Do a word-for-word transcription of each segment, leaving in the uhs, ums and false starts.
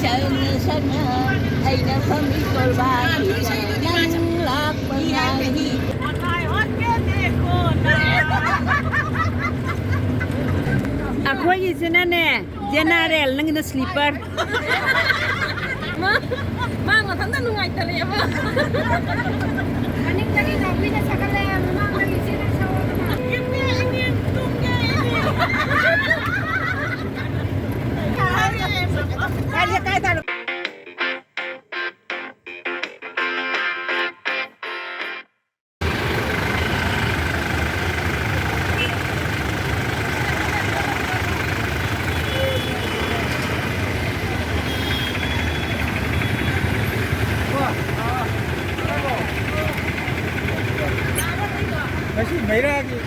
ꯁꯛꯅ ꯁꯛꯅ ꯑꯩꯅ ꯐꯝꯃꯤ ꯇꯣꯔꯕꯥꯟꯁꯤꯗ ꯅꯪ ꯂꯥꯛꯄ ꯉꯥꯏꯔꯤ꯫ ꯑꯩꯈꯣꯏꯒꯤꯁꯤꯅꯅꯦ, ꯖꯦꯅꯔꯦꯜ, ꯅꯪꯒꯤꯅ ꯁ꯭ꯂꯤꯄꯔ꯫ ꯃꯥ, ꯃꯥ ꯃꯊꯟꯇ ꯅꯨꯡꯉꯥꯏꯇꯔꯦꯕ꯫ ꯃꯅꯤꯡꯗꯒꯤ ꯅꯥꯎꯕꯤꯅ ꯁꯥꯒꯠꯂꯦ, ꯃꯃꯥꯡꯗꯒꯤ ꯏꯆꯦꯅ ꯁꯥꯒꯠꯂꯦ꯫ ꯇꯨꯝꯒꯦ, ꯏꯅꯦ, ꯇꯨꯝꯒꯦ, ꯏꯅꯦ꯫ ꯀꯥꯏꯗ, ꯀꯥꯏ ꯇꯥꯔꯣ? ꯉꯁꯤ ꯃꯩꯔꯥꯒꯤ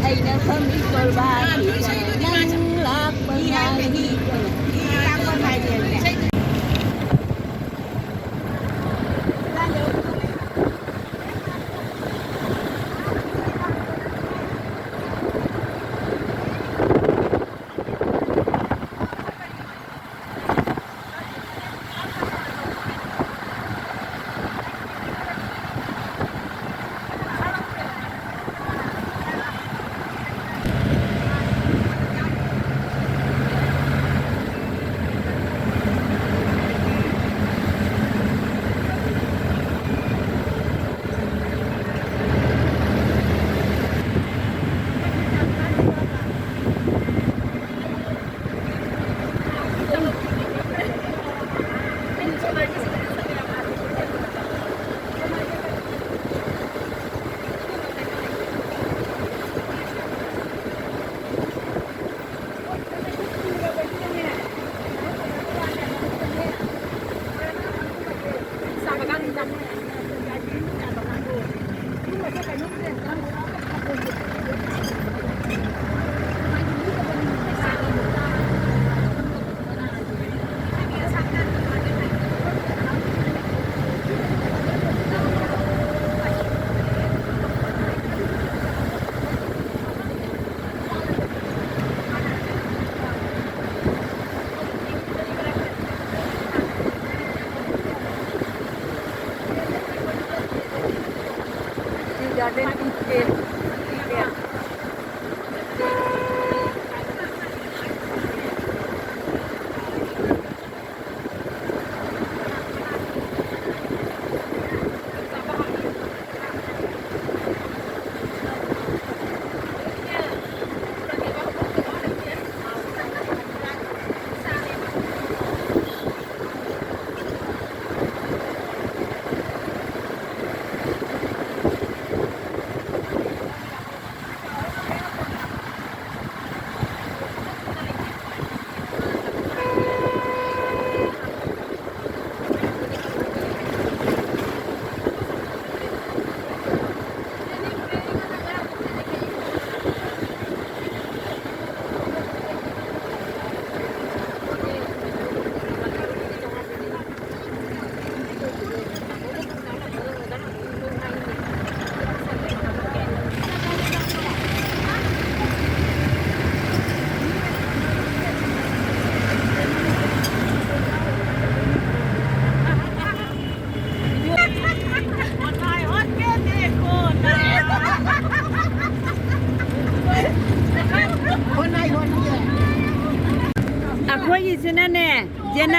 ꯑꯩꯅ ꯐꯝꯃꯤ ꯇꯣꯔꯕꯥꯟꯁꯤꯗ ꯅꯪ ꯂꯥꯛꯄ ꯉꯥꯏꯔꯤ꯫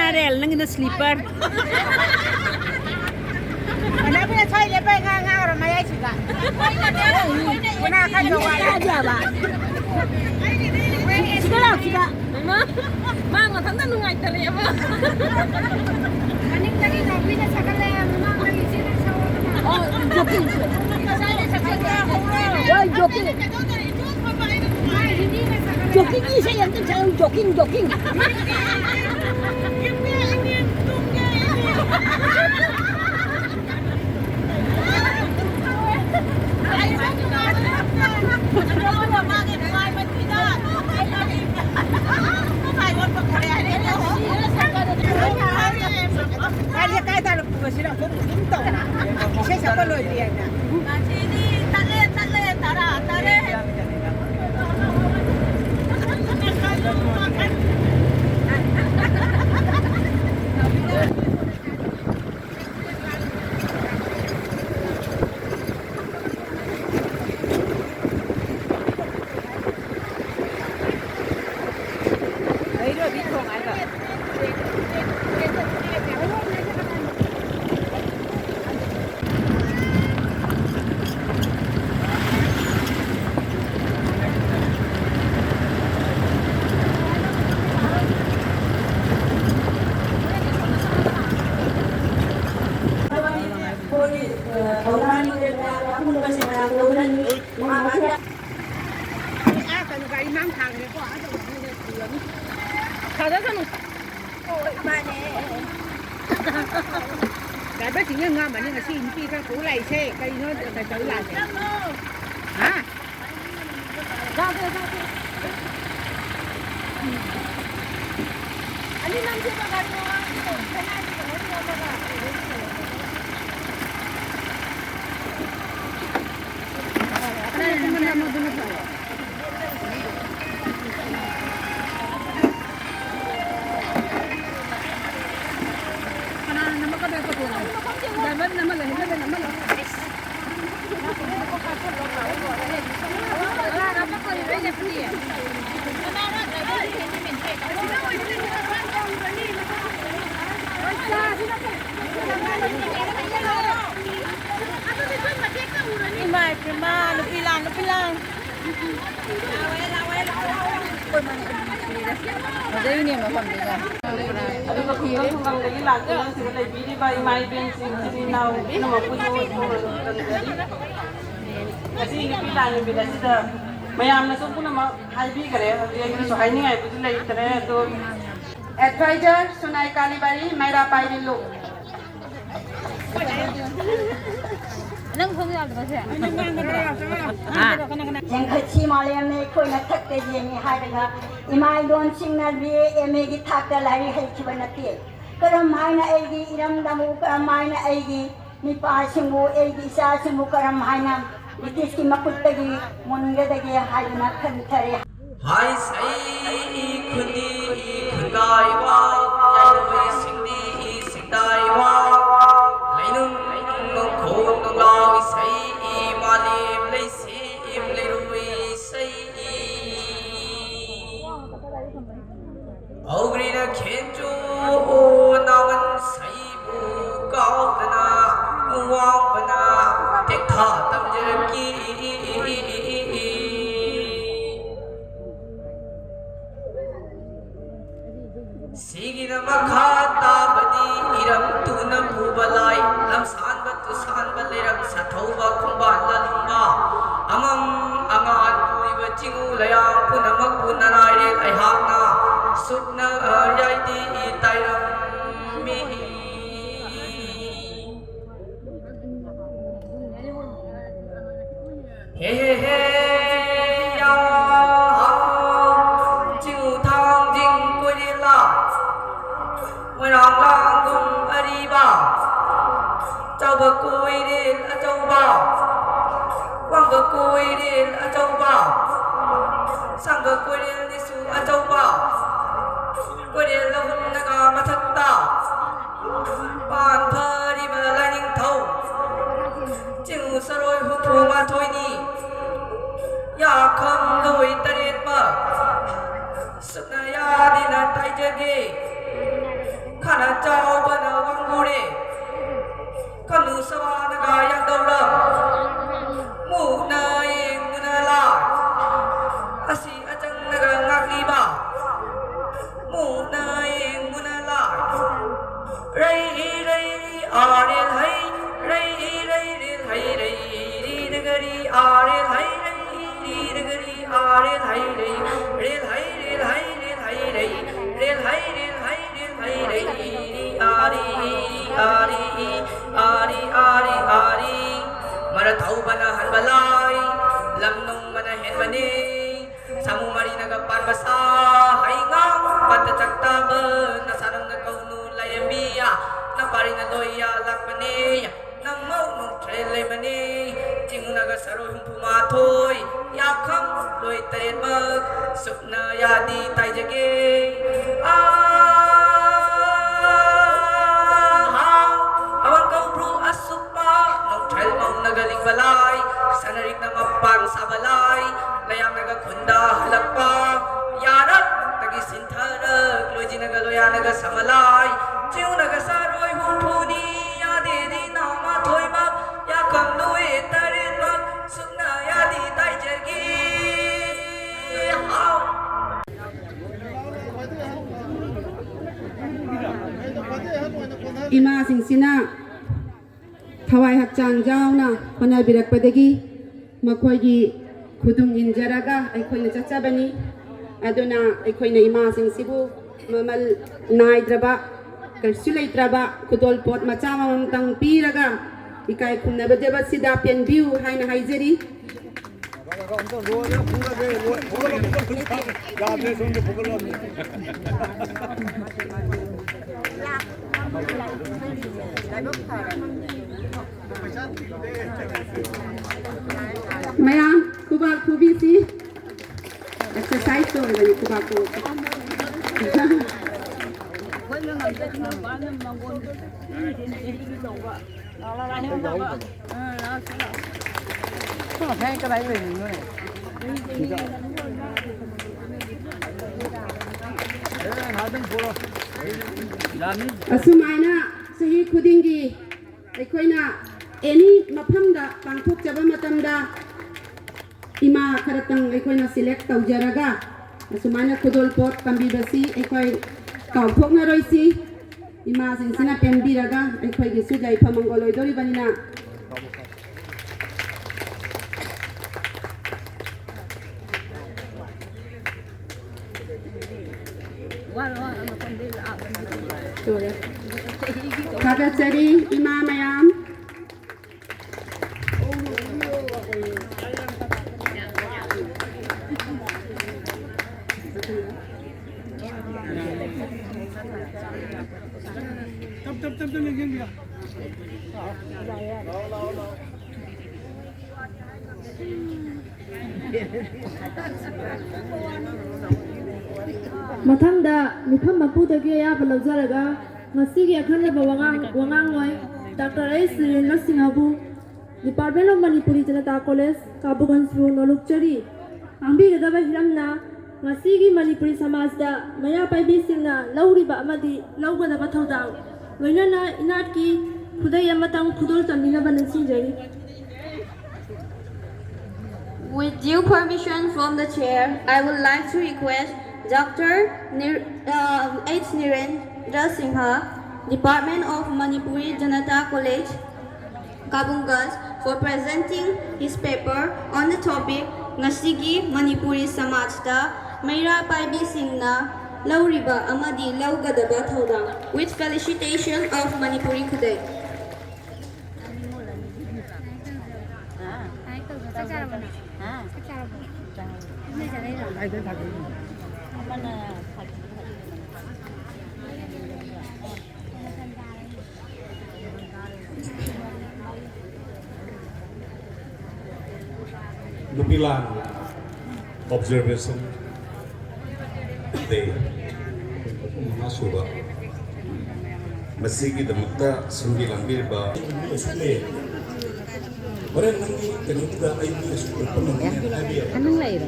ꯑꯔꯦꯜ, ꯅꯪꯒꯤꯅ ꯁ꯭ꯂꯤꯄꯔ꯫ ꯀꯅꯥꯕꯨꯅ ꯁ꯭ꯋꯥꯏ ꯂꯦꯞꯄ ꯉꯥ ꯉꯥꯡꯉꯔꯣ ꯃꯌꯥꯏꯁꯤꯗ? ꯀꯅꯥ ꯈꯟꯕ ꯋꯥꯏ? ꯌꯥꯗꯦꯕ꯫ ꯁꯤꯗ ꯂꯥꯎ, ꯁꯤꯗ꯫ ꯃꯥ, ꯃꯥ ꯃꯊꯟꯇ ꯅꯨꯡꯉꯥꯏꯇꯔꯦꯕ꯫ ꯃꯅꯤꯡꯗꯒꯤ ꯅꯥꯎꯕꯤꯅ ꯁꯥꯒꯠꯂꯦ, ꯃꯃꯥꯡꯗꯒꯤ ꯏꯆꯦꯅ ꯁꯥꯎꯔꯗꯅ꯫ ꯑꯣ, ꯖꯣꯀꯤꯡ꯫ ꯍꯣꯏ, ꯖꯣꯀꯤꯡ꯫ ꯖꯣꯀꯤꯡꯒꯤ ꯏꯁꯩ ꯑꯝꯇ ꯁꯛꯂꯛꯎ, ꯖꯣꯀꯤꯡ, ꯖꯣꯀꯤꯡ꯫ ꯀꯥꯏꯗ ꯀꯥꯏ ꯇꯥꯔꯛꯄꯅꯣ ꯁꯤꯅ ꯑꯩꯈꯣꯏ ꯑꯗꯨꯝ ꯇꯧ꯫ ꯏꯁꯩ ꯁꯛꯄ ꯂꯣꯏꯗ꯭ꯔꯤ ꯍꯥꯏꯅ꯫ ꯉꯁꯤꯗꯤ ꯇꯠꯂꯦ, ꯇꯠꯂꯦ, ꯇꯔꯥ ꯇꯔꯦꯠ꯫ ꯂꯩꯔꯣꯏꯕꯤ ꯊꯣꯡ ꯍꯥꯏꯕ꯫ ꯊꯥꯗꯁꯅꯨ꯫ ꯗ꯭ꯔꯥꯏꯚꯔꯁꯤꯡꯅ ꯉꯥꯡꯕꯅꯤ ꯉꯁꯤ ꯅꯨꯄꯤ ꯈꯔ ꯄꯨꯔ ꯂꯥꯛꯏꯁꯦ ꯀꯩꯅꯣ ꯇꯧ ꯂꯥꯛꯀꯦ? ꯍꯥ? ꯀꯅꯥꯅ ꯅꯝꯃꯛꯀꯗꯣꯏ ꯐꯣꯇꯣꯅꯣ? ꯗ꯭ꯔꯥꯏꯚꯔ ꯅꯝꯍꯜꯂꯣ, ꯍꯦꯟꯗꯜꯗ ꯅꯝꯍꯜꯂꯣ꯫ ꯏꯃꯥ ꯏꯄꯦꯝꯃ, ꯅꯨꯄꯤ ꯂꯥꯡ, ꯅꯨꯄꯤ ꯂꯥꯡ꯫ ꯑꯗꯨꯒ ꯈꯨꯡꯒꯪ ꯈꯨꯡꯒꯪꯗꯒꯤ ꯂꯥꯛꯇꯨꯅ ꯁꯤꯗ ꯂꯩꯕꯤꯔꯤꯕ ꯏꯃꯥ ꯏꯕꯦꯟꯁꯤꯡ, ꯏꯆꯤꯟ ꯏꯅꯥꯎ ꯄꯨꯝꯅꯃꯛꯄꯨꯁꯨ ꯏꯕꯨꯡꯉꯣꯅ ꯈꯨꯔꯨꯝꯖꯔꯤ꯫ ꯉꯁꯤ ꯅꯨꯄꯤ ꯂꯥꯟ ꯅꯨꯃꯤꯠ ꯑꯁꯤꯗ ꯃꯌꯥꯝꯅꯁꯨ ꯄꯨꯝꯅꯃꯛ ꯍꯥꯏꯕꯤꯈꯔꯦ, ꯍꯧꯖꯤꯛ ꯑꯩꯒꯤꯁꯨ ꯍꯥꯏꯅꯤꯡꯉꯥꯏꯕꯨꯗꯤ ꯂꯩꯇ꯭ꯔꯦ꯫ ꯑꯗꯣ ꯑꯦꯗꯚꯥꯏꯖꯔ ꯁꯨꯅꯥꯏ ꯀꯥꯂꯤꯕꯥꯔꯤ, ꯃꯩꯔꯥ ꯄꯥꯏꯔꯤꯜꯂꯨ꯫ ꯅꯪ ꯐꯣꯟ ꯌꯥꯗ꯭ꯔꯣ ꯁꯦ? ꯌꯦꯡꯈꯠꯁꯤ ꯃꯥꯂꯦꯝꯅ ꯑꯩꯈꯣꯏꯅ ꯊꯛꯇ ꯌꯦꯡꯉꯤ ꯍꯥꯏꯔꯒ ꯏꯃꯥ ꯏꯗꯣꯟꯁꯤꯡꯅ ꯕꯤ ꯑꯦ ꯑꯦꯝ ꯑꯦꯒꯤ ꯊꯥꯛꯇ ꯂꯥꯏꯔꯤꯛ ꯍꯩꯈꯤꯕ ꯅꯠꯇꯦ꯫ ꯀꯔꯝ ꯍꯥꯏꯅ ꯑꯩꯒꯤ ꯏꯔꯝꯗꯝꯕꯨ, ꯀꯔꯝ ꯍꯥꯏꯅ ꯑꯩꯒꯤ ꯅꯤꯄꯥꯁꯤꯡꯕꯨ, ꯑꯩꯒꯤ ꯏꯆꯥꯁꯤꯡꯕꯨ ꯀꯔꯝ ꯍꯥꯏꯅ ꯕ꯭ꯔꯤꯇꯤꯁꯀꯤ ꯃꯈꯨꯠꯇꯒꯤ ꯃꯨꯟꯒꯗꯒꯦ ꯍꯥꯏꯗꯨꯅ ꯈꯟꯊꯔꯦ꯫ ꯍꯥꯏꯁꯩ ꯈꯨꯟꯗꯤ ꯈꯨꯟꯒꯥꯏ ꯋꯥ, ꯌꯥꯏꯔꯣꯏ ꯁꯤꯡꯗꯤ ꯁꯤꯡꯗꯥꯏ ꯋꯥ, ꯂꯩꯅꯨꯡ ꯅꯣꯡꯈꯣꯡ ꯅꯣꯡꯂꯥꯎ ꯏꯁꯩ, ꯃꯥꯂꯦꯝ ꯂꯩꯁꯦꯝ ꯂꯩꯔꯣꯏ ꯏꯁꯩ꯫ ꯍꯧꯒ꯭ꯔꯤꯅ ꯈꯦꯟꯆꯨ ꯅꯥꯃꯟ ꯁꯩꯕꯨ ꯀꯥꯎꯗꯅ ꯋꯥꯡꯕꯅ ꯇꯦꯛꯊꯥ ꯇꯝꯖꯔꯛꯈꯤ꯫ ꯁꯤꯒꯤꯅ ꯃꯈꯥ ꯇꯥꯕꯗꯤ ꯏꯔꯝ ꯇꯨꯅ ꯄꯨꯕ ꯂꯥꯏ, ꯂꯝꯁꯥꯟꯕ ꯇꯨꯁꯥꯟꯕ ꯂꯩꯔꯝ ꯁꯥꯊꯧꯕ ꯈꯣꯡꯕꯥꯟ ꯂꯥꯂꯨꯝꯕ, ꯑꯃꯝ ꯑꯉꯥꯟ ꯄꯨꯔꯤꯕ ꯆꯤꯡꯎ ꯂꯩꯌꯥꯡ ꯄꯨꯝꯅꯃꯛꯄꯨ ꯅꯅꯥꯏꯔꯦꯜ ꯑꯩꯍꯥꯛꯅ ꯁꯨꯞꯅ ꯌꯥꯏꯗꯤ ꯇꯥꯏꯔꯝꯃꯤ꯫ ꯍꯦ ꯍꯦ ꯍꯦ ꯌꯥ ꯍꯥ, ꯆꯤꯡꯎ ꯊꯥꯡꯖꯤꯡ ꯀꯣꯏꯔꯦꯜꯂꯥ, ꯃꯣꯏꯔꯥꯡ ꯂꯥꯡꯒꯨꯝ ꯑꯔꯤꯕ, ꯆꯥꯎꯕ ꯀꯣꯏꯔꯦꯜ ꯑꯆꯧꯕ, ꯋꯥꯡꯕ ꯀꯣꯏꯔꯦꯜ ꯑꯆꯧꯕ, ꯁꯥꯡꯕ ꯀꯣꯏꯔꯦꯜ ꯅꯤꯁꯨ ꯑꯆꯧꯕ, ꯀꯣꯏꯔꯦꯜ ꯑꯍꯨꯝꯅꯒ ꯃꯊꯛꯇ ꯄꯥꯟ ꯐꯔꯤꯕ ꯂꯥꯏꯅꯤꯡꯊꯧ, ꯆꯤꯡꯎ ꯆꯔꯣꯏ ꯍꯨꯝꯐꯨ ꯃꯥꯊꯣꯏꯅꯤ, ꯌꯥꯈꯪ ꯂꯣꯏ ꯇꯔꯦꯠꯃꯛ ꯁꯨꯞꯅ ꯌꯥꯗꯤꯅ ꯇꯥꯏꯖꯒꯦ꯫ ꯈꯥꯅ ꯆꯥꯎꯕꯅ ꯋꯥꯡ ꯃꯔ ꯊꯧꯕꯅ ꯍꯟꯕ ꯂꯥꯏ, ꯂꯝ ꯅꯨꯡꯕꯅ ꯍꯦꯟꯕꯅꯤ꯫ ꯁꯥꯃꯨ ꯃꯔꯤꯅꯒ ꯄꯥꯟꯕ ꯁꯥ, ꯍꯩꯉꯥꯡ ꯄꯥꯠꯇ ꯆꯥꯛꯇꯥꯕ, ꯅꯁꯥ ꯅꯪꯅ ꯀꯧꯅꯨ ꯂꯥꯏꯔꯦꯝꯕꯤ, ꯅꯄꯥꯔꯤꯅ ꯂꯣꯏ ꯌꯥꯜꯂꯛꯄꯅꯤ꯫ ꯅꯪꯃꯧ ꯅꯣꯡꯊ꯭ꯔꯦꯜ ꯂꯩꯃꯅꯤ, ꯆꯤꯡꯅꯒ ꯁꯔꯣꯏ ꯍꯨꯝꯐꯨ ꯃꯥꯊꯣꯏ, ꯌꯥꯈꯪ ꯂꯣꯏ ꯇꯔꯦꯠꯃꯛ, ꯁꯨꯞꯅ ꯌꯥꯗꯤ ꯇꯥꯏꯖꯒꯦ꯫ ꯑꯥ, ꯑꯋꯥꯡ ꯀꯧꯕ꯭ꯔꯨ ꯑꯁꯨꯛꯄ, ꯅꯣꯡꯊ꯭ꯔꯦꯜ ꯃꯧꯅꯒ ꯂꯤꯡꯕ ꯂꯥꯏ, ꯁꯅꯔꯤꯛꯅ ꯃꯄꯥꯟ ꯁꯥꯕ ꯂꯥꯏ, ꯂꯌꯥꯡꯅꯒ ꯈꯨꯟꯗ ꯍꯜꯂꯛꯄ, ꯌꯥꯔꯛꯇꯒꯤ ꯁꯤꯟꯊꯔꯛ, ꯂꯣꯏꯖꯤꯅꯒ ꯂꯣꯌꯥꯅꯒ ꯁꯃ ꯂꯥꯏ, ꯆꯤꯡꯅꯒ ꯁꯔꯣꯏ ꯍꯨꯝꯐꯨꯅꯤ, ꯌꯥꯗꯦꯗꯤ ꯅꯥꯎ ꯃꯥꯊꯣꯏꯃꯛ, ꯌꯥꯈꯪ ꯂꯣꯏ ꯇꯔꯦꯠꯃꯛ, ꯁꯨꯞꯅ ꯌꯥꯗꯤ ꯇꯥꯏꯖꯒꯦ꯫ ꯍꯥꯎ꯫ ꯏꯃꯥꯁꯤꯡꯁꯤꯅ ꯊꯋꯥꯏ ꯍꯛꯆꯥꯡ ꯌꯥꯎꯅ ꯍꯣꯠꯅꯕꯤꯔꯛꯄꯗꯒꯤ ꯃꯈꯣꯏꯒꯤ ꯈꯨꯗꯨꯡ ꯏꯟꯖꯔꯒ ꯑꯩꯈꯣꯏꯅ ꯆꯠꯆꯕꯅꯤ꯫ ꯑꯗꯨꯅ ꯑꯩꯈꯣꯏꯅ ꯏꯃꯥꯁꯤꯡꯁꯤꯕꯨ ꯃꯃꯜ ꯅꯥꯏꯗ꯭ꯔꯕ, ꯀꯔꯤꯁꯨ ꯂꯩꯇ꯭ꯔꯕ ꯈꯨꯗꯣꯜꯄꯣꯠ ꯃꯆꯥ ꯑꯃꯃꯝꯇꯪ ꯄꯤꯔꯒ ꯏꯀꯥꯏ ꯈꯨꯝꯅꯕ ꯗꯦꯕꯁꯤꯗ ꯄꯦꯟꯕꯤꯌꯨ ꯍꯥꯏꯅ ꯍꯥꯏꯖꯔꯤ꯫ ꯃꯌꯥꯝ ꯈꯨꯕꯥꯛ ꯈꯨꯕꯤꯁꯤ꯫ ꯑꯦꯛꯁꯔꯁꯥꯏꯁ ꯇꯧꯔꯤꯕꯅꯤ ꯈꯨꯕꯥꯛ ꯈꯨꯕꯁꯤ꯫ ꯑꯁꯨꯃꯥꯏꯅ ꯆꯍꯤ ꯈꯨꯗꯤꯡꯒꯤ ꯑꯩꯈꯣꯏꯅ ꯑꯦꯅꯤ ꯃꯐꯝꯗ ꯄꯥꯡꯊꯣꯛꯆꯕ ꯃꯇꯝꯗ ꯏꯃꯥ ꯈꯔꯇꯪ ꯑꯩꯈꯣꯏꯅ ꯁꯤꯂꯦꯛ ꯇꯧꯖꯔꯒ ꯑꯁꯨꯃꯥꯏꯅ ꯈꯨꯗꯣꯜꯄꯣꯠ ꯇꯝꯕꯤꯕꯁꯤ ꯑꯩꯈꯣꯏ ꯀꯥꯎꯊꯣꯛꯅꯔꯣꯏꯁꯤ꯫ ꯏꯃꯥꯁꯤꯡꯁꯤꯅ ꯄꯦꯟꯕꯤꯔꯒ ꯑꯩꯈꯣꯏꯒꯤꯁꯨ ꯌꯥꯏꯐ ꯃꯪꯒꯣꯜ ꯑꯣꯏꯗꯣꯔꯤꯕꯅꯤꯅ꯫ ꯊꯥꯒꯠꯆꯔꯤ ꯏꯃꯥ ꯃꯌꯥꯝ꯫ ꯃꯊꯪꯗ ꯃꯤꯐꯝ ꯃꯄꯨꯗꯒꯤ ꯑꯌꯥꯕ ꯂꯧꯖꯔꯒ ꯉꯁꯤꯒꯤ ꯑꯈꯟꯅꯕ ꯋꯥꯉꯥꯡ ꯋꯥꯉꯥꯡꯂꯣꯏ ꯗꯥꯛꯇꯔ ꯑꯩꯆ ꯁꯨꯔꯦꯟꯗ꯭ꯔ ꯁꯤꯡꯍꯕꯨ Department of Manipuri Janata College, ꯀꯥꯕꯨꯒꯟꯖꯕꯨ ꯅꯣꯂꯨꯛꯆꯔꯤ꯫ ꯉꯥꯡꯕꯤꯒꯗꯕ ꯍꯤꯔꯝꯅ ꯉꯁꯤꯒꯤ ꯃꯅꯤꯄꯨꯔꯤ ꯁꯃꯥꯖꯇ ꯃꯩꯔꯥ ꯄꯥꯏꯕꯤꯁꯤꯡꯅ ꯂꯧꯔꯤꯕ ꯑꯃꯗꯤ ꯂꯧꯒꯗꯕ ꯊꯧꯗꯥꯡ, ꯂꯣꯏꯅꯅ ꯏꯅꯥꯠꯀꯤ ꯈꯨꯗꯩ ꯑꯃꯇꯪ ꯈꯨꯗꯣꯜ ꯇꯝꯕꯤꯅꯕ ꯅꯤꯡꯁꯤꯡꯖꯔꯤ꯫ With due permission from the chair, I would like to request Doctor Nir- uh, H Nirendra Singha, Department of Manipuri Janata College, Kabunganj, for presenting his paper on the topic ꯉꯁꯤꯒꯤ ꯃꯅꯤꯄꯨꯔꯤ ꯁꯃꯥꯖꯇ ꯃꯩꯔꯥ ꯄꯥꯏꯕꯤꯁꯤꯡꯅ ꯂꯧꯔꯤꯕ ꯑꯃꯗꯤ ꯂꯧꯒꯗꯕ ꯊꯧꯗꯥꯡ, with felicitation of Manipuri ꯈꯨꯗꯩ꯫ ꯅꯨꯄꯤ ꯂꯥꯟ observation day ꯃꯉꯥ ꯁꯨꯕ꯫ ꯃꯁꯤꯒꯤꯗꯃꯛꯇ ꯁꯤꯟꯕꯤ ꯂꯥꯡꯕꯤꯔꯤꯕ ꯍꯣꯔꯦꯟ ꯅꯪꯒꯤ ꯀꯩꯅꯣꯗꯨꯗ ꯑꯩ ꯃꯤ ꯑꯁꯨꯛ ꯎꯠꯄ ꯉꯝꯒꯅꯤ ꯍꯥꯏꯕ ꯌꯥꯏ꯫ ꯅꯪ ꯂꯩꯔꯣ?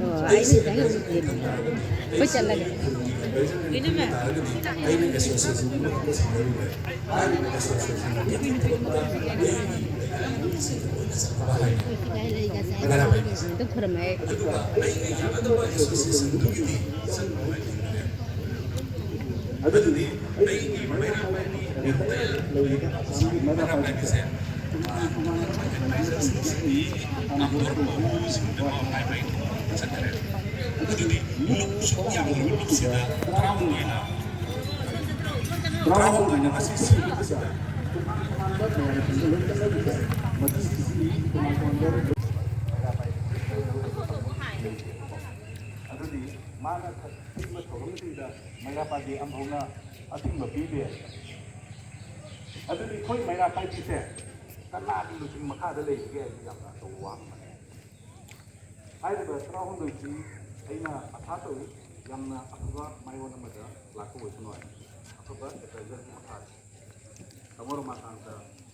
ꯑꯣ, ꯑꯩꯁꯦ ꯑꯩ ꯈꯤꯇꯪ ꯈꯟ ꯇꯥꯔꯒꯗꯤ ꯑꯩꯈꯣꯏ ꯆꯠꯂꯒꯦ꯫ ꯇꯥꯔꯒꯗꯤ ꯑꯩꯅ association ꯑꯃꯈꯛꯇ ꯁꯥꯟꯅꯔꯨꯔꯦ꯫ ꯍꯥꯏꯔꯤꯕ association ꯑꯗꯨꯒꯤ ꯊꯕꯛꯇ ꯑꯩꯒꯤ ꯃꯤꯁꯤꯡꯗ ꯂꯣꯏꯅ ꯆꯠꯄ ꯍꯥꯏꯔꯦ꯫ ꯃꯩꯔꯥ ꯄꯥꯏꯕꯤꯁꯦ꯫ ꯑꯗꯨꯒ ꯑꯩꯒꯤ ꯌꯥꯒꯗꯕ association ꯑꯗꯨꯒꯤꯗꯤ ꯆꯠꯄ ꯍꯥꯏꯔꯦ꯫ ꯑꯗꯨꯗꯤ ꯑꯩꯒꯤ ꯃꯩꯔꯥ ꯄꯥꯏꯕꯤꯁꯦ ꯃꯥꯅ ꯃꯥꯒꯤ ꯃꯦꯅꯦꯖꯔꯁꯤꯡꯒꯤ ꯅꯝꯕꯔ ꯄꯨꯁꯤꯡꯗ ꯄꯥꯎ ꯍꯥꯏꯕ ꯆꯠꯈ꯭ꯔꯦ꯫ ꯑꯗꯨꯗꯤ ꯂꯨꯞꯁꯨ ꯌꯥꯝꯗ꯭ꯔꯕ ꯂꯨꯞꯁꯤꯗ ꯇꯔꯥꯍꯨꯝꯗꯣꯏꯅ ꯇꯔꯥꯍꯨꯝꯗꯣꯏꯅ ꯉꯁꯤ ꯁꯤꯕꯁꯤꯗ ꯑꯗꯨꯗꯤ ꯃꯥꯅ ꯊꯤꯡꯕ ꯊꯧꯔꯝꯁꯤꯡꯗ ꯃꯩꯔꯥ ꯄꯥꯏꯕꯤ ꯑꯃꯐꯥꯎꯅ ꯑꯊꯤꯡꯕ ꯄꯤꯗꯦ꯫ ꯑꯗꯨꯗꯤ ꯑꯩꯈꯣꯏ ꯃꯩꯔꯥ ꯄꯥꯏꯕꯤꯁꯦ ꯀꯅꯥꯒꯤ ꯂꯨꯆꯤꯡ ꯃꯈꯥꯗ ꯂꯩꯔꯤꯒꯦ ꯍꯥꯏꯕ ꯌꯥꯝꯅ ꯑꯆꯧꯕ ꯋꯥꯐꯝ ꯑꯃꯅꯤ꯫ ꯍꯥꯏꯔꯤꯕ ꯇꯔꯥꯍꯨꯝꯗꯣꯏꯁꯤ ꯑꯩꯅ ꯑꯁꯥ ꯇꯧꯏ, ꯌꯥꯝꯅ ꯑꯐꯕ ꯃꯥꯏꯑꯣꯟ ꯑꯃꯗ ꯂꯥꯛꯄ ꯑꯣꯏꯁꯅꯨ ꯍꯥꯏꯅ꯫ ꯑꯐꯕ ꯑꯦꯗꯚꯥꯏꯖꯔꯒꯤ ꯃꯈꯥꯗ ꯇꯥꯃꯣ ꯔꯣꯃꯥꯀꯥꯟꯇ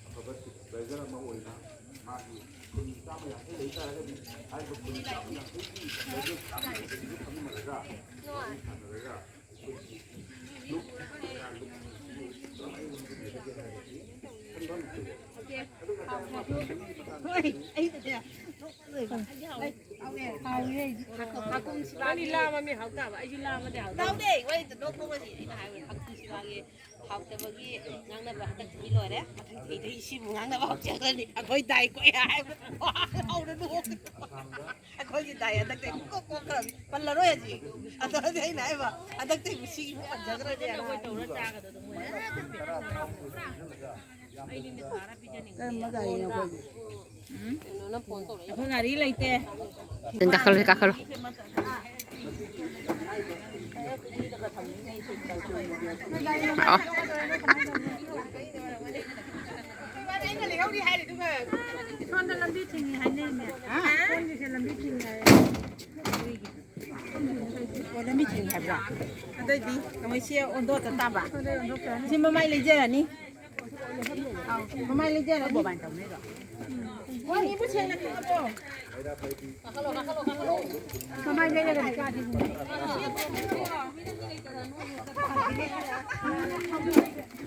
ꯑꯐꯕ ꯁꯨꯄꯔꯚꯥꯏꯖꯔ ꯑꯃ ꯑꯣꯏꯅ ꯃꯥꯒꯤ ꯈꯨꯟ ꯆꯥꯝꯃ ꯌꯥꯡꯈꯩ ꯂꯩ ꯇꯥꯔꯒꯗꯤ ꯍꯥꯏꯔꯤꯕ ꯈꯨꯟ ꯆꯥꯝꯃ ꯌꯥꯡꯈꯩꯒꯤ ꯁꯨꯄꯔꯚꯥꯏꯖꯔ ꯆꯥꯝꯃ ꯌꯥꯡꯈꯩꯗꯨ ꯐꯝꯃꯤꯟꯅꯔꯒ ꯋꯥꯔꯤ ꯁꯥꯟꯅꯔꯒ ꯑꯩꯈꯣꯏꯒꯤ ꯂꯨꯞ ꯀꯌꯥ ꯂꯨꯞ ꯀꯃꯥꯏꯅ ꯂꯩꯒꯦ ꯍꯥꯏꯔꯒꯗꯤ ꯈꯟꯕ ꯑꯃ ꯊꯣꯛꯑꯦ꯫ ꯑꯗꯨꯒ ꯍꯣꯏ, ꯑꯩꯅꯅꯦ ꯅꯣꯛꯄ ꯂꯣꯏꯕ꯫ ꯍꯥꯎꯋꯦ, ꯍꯥꯎꯋꯦ꯫ ꯍꯥꯀꯨꯝ ꯁꯤꯕꯥꯒꯤ ꯂꯥꯝꯃ ꯃꯤ ꯍꯥꯎ ꯇꯥꯕ, ꯑꯩꯁꯨ ꯂꯥꯝꯃꯗꯤ ꯍꯥꯎ ꯇꯥꯕ꯫ ꯂꯥꯎꯗꯦ, ꯋꯥꯔꯤꯗ ꯅꯣꯛꯄ ꯋꯥꯔꯤ ꯑꯩꯅ ꯍꯥꯏꯕ ꯍꯥꯀꯨꯝ ꯁꯤꯕꯥꯒꯤ ꯍꯥꯎꯇꯕꯒꯤ ꯉꯥꯡꯅꯕ ꯍꯟꯗꯛꯇꯤ ꯂꯣꯏꯔꯦ꯫ ꯃꯊꯪ ꯆꯍꯤꯗ ꯁꯤꯕꯨ ꯉꯥꯡꯅꯕ ꯍꯧꯖꯔꯅꯤ꯫ ꯑꯩꯈꯣꯏ ꯗꯥꯏ ꯀꯣꯛꯑꯦ ꯍꯥꯏꯕ ꯍꯧꯔꯅꯨ꯫ ꯑꯩꯈꯣꯏꯒꯤ ꯗꯥꯏ ꯍꯟꯗꯛꯇꯤ ꯀꯣꯛ ꯀꯣꯛꯈ꯭ꯔꯕꯅꯤ꯫ ꯄꯜꯂꯔꯣꯏ ꯍꯧꯖꯤꯛ꯫ ꯑꯗꯨꯗꯤ ꯑꯩꯅ ꯍꯥꯏꯕ ꯍꯟꯗꯛꯇꯤ ꯁꯤꯒꯤ ꯄꯟꯖꯈ꯭ꯔꯗꯤ ꯌꯥꯔꯣꯏ꯫ ꯀꯔꯝꯕ ꯒꯥꯔꯤꯅꯣ ꯑꯩꯈꯣꯏꯒꯤ? ꯀꯩꯅꯣꯅ ꯐꯣꯟ ꯇꯧꯔꯛꯏ꯫ ꯑꯩꯈꯣꯏ ꯒꯥꯔꯤ ꯂꯩꯇꯦ꯫ ꯑꯗꯨꯝ ꯀꯥꯈꯠꯂꯣ, ꯀꯥꯈꯠꯂꯣ꯫ ꯂꯥꯛꯑꯣ꯫ ꯁꯣꯝꯗ ꯂꯝꯕꯤ ꯊꯤꯡꯉꯤ ꯍꯥꯏꯅꯩꯅꯦ꯫ ꯍꯥ? ꯁꯣꯝꯒꯤꯁꯦ ꯂꯝꯕꯤ ꯊꯤꯡꯉꯤ ꯍꯥꯏ꯫ ꯑꯣ, ꯂꯝꯕꯤ ꯊꯤꯡꯉꯤ ꯍꯥꯏꯕ꯭ꯔꯣ? ꯑꯗꯨꯑꯣꯏꯗꯤ ꯅꯈꯣꯏ ꯁꯤ ꯑꯣꯟꯊꯣꯛꯑ ꯆꯠ ꯇꯥꯕ꯫ ꯁꯤ ꯃꯃꯥꯏ ꯂꯩꯖꯔꯅꯤ꯫ ꯑꯥꯎ, ꯃꯃꯥꯏ ꯂꯩꯖꯔꯅꯤ꯫ ꯃꯣꯏ ꯏꯕꯨ ꯁꯦꯡꯅ ꯈꯪꯉꯕꯣ? ꯃꯃꯥꯏ ꯂꯩꯔꯒꯗꯤ ꯀꯥꯗꯤ꯫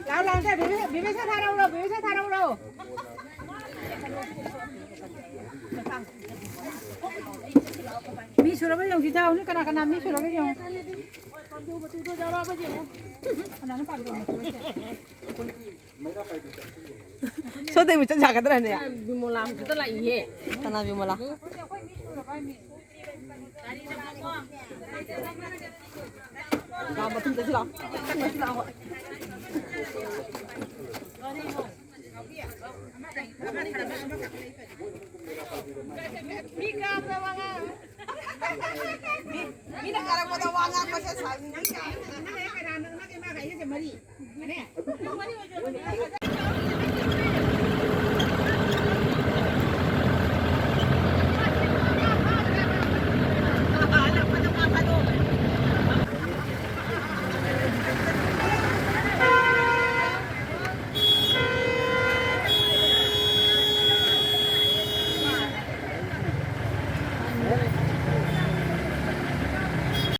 ꯂꯥꯎ, ꯂꯥꯎ, ꯁꯦ, ꯕꯦꯕꯤ, ꯕꯦꯕꯤ ꯁꯦ ꯊꯥꯔꯛꯎꯔꯣ, ꯕꯦꯕꯤ ꯁꯦ ꯊꯥꯔꯛꯎꯔꯣ꯫ ꯃꯤ ꯁꯨꯔꯕ ꯌꯦꯡꯁꯤ, ꯊꯥꯎꯅꯤ, ꯀꯅꯥ ꯀꯅꯥ ꯃꯤ ꯁꯨꯔꯕ ꯌꯦꯡꯉꯨ꯫ ꯀꯅꯥꯅꯣ ꯄꯥꯝꯃꯤꯗꯣ? ꯊꯣꯏꯊꯣꯏꯕꯨ ꯆꯠ ꯌꯥꯒꯗ꯭ꯔꯅꯦ? ꯕꯤꯃꯣꯂꯥ ꯍꯧꯖꯤꯛꯇ ꯂꯥꯛꯏꯍꯦ꯫ ꯀꯅꯥ ꯕꯤꯃꯣꯂꯥ? ꯂꯥꯛꯑꯣ, ꯃꯊꯪꯗꯁꯨ ꯂꯥꯛꯑꯣ꯫ ꯃꯊꯪꯗꯁꯨ ꯂꯥꯛꯑꯣ꯫ ꯃꯤ ꯀꯥꯕꯗ ꯋꯥ ꯉꯥꯡ-, ꯃꯤ-, ꯃꯤꯅ ꯀꯥꯔꯛꯄꯗ ꯋꯥ ꯉꯥꯡꯕꯁꯦ ꯁꯥꯎꯅꯤꯡꯉꯤ ꯀꯥꯏꯅ꯫ ꯅꯪ ꯀꯅꯥꯅꯣ? ꯅꯪ ꯏꯃꯥꯒ ꯑꯩꯒꯁꯦ ꯃꯔꯤ꯫